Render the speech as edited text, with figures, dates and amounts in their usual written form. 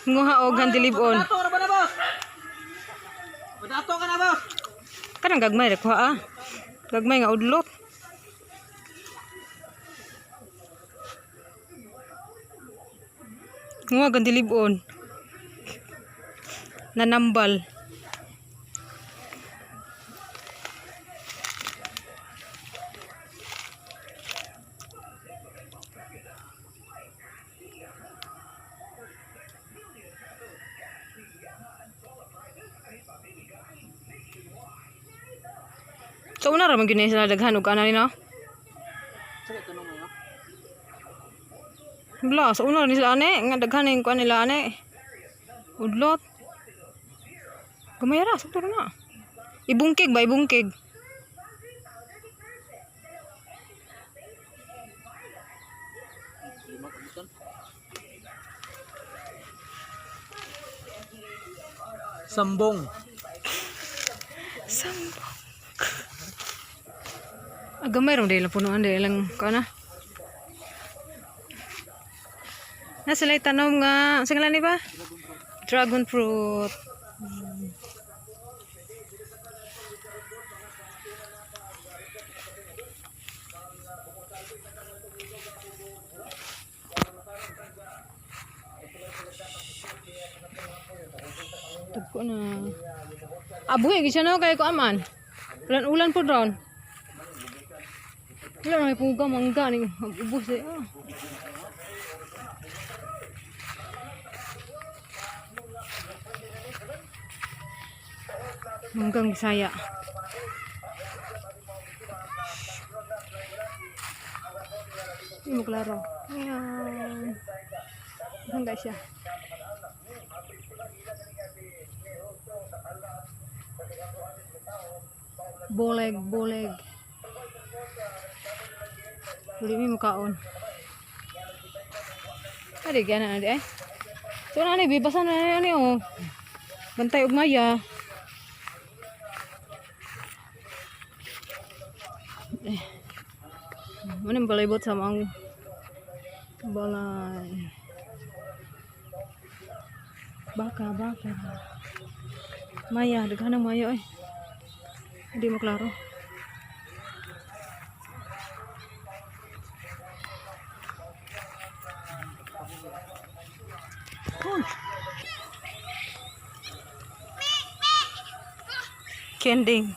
Nguha og handilibon. Dato ra ba na, boss? Dato ka na, boss. Kanang gagmay ra kuha ah. Gagmay nga udlot. Nguha gandilibon. Nanambal. Sa una ra man gyud ni sila daghan og ana ni no. Sige, tanong mo. Bla, sa una ra ni sila ane nga daghan ning kuan nila ane. Udlot. Gamay ra, sakto ra na. Ibungkig ba ibungkig? Lima kabutan. Sambong. Sambong. Ah, gamay ra dili punuan dili lang kuan na. Na sila tanom nga, sa ngalan ni ba? Dragon fruit. Tagko na. Abuhi gyud siya no kay ko aman. Ulan-ulan po ron. Wala na may puga mangga ni ubos eh. Ah. Manggang Bisaya. Hindi mo klaro. Ayan. Mangga siya. Boleg, boleg. Dili mi mukaon. Adi gana na di ay. So na ni bibasan na ni oh. Bantay og maya. Eh. Mo balibot sa maong balay. Baka, baka. Maya, daghan ng maya ay. Hindi mo klaro. Kending.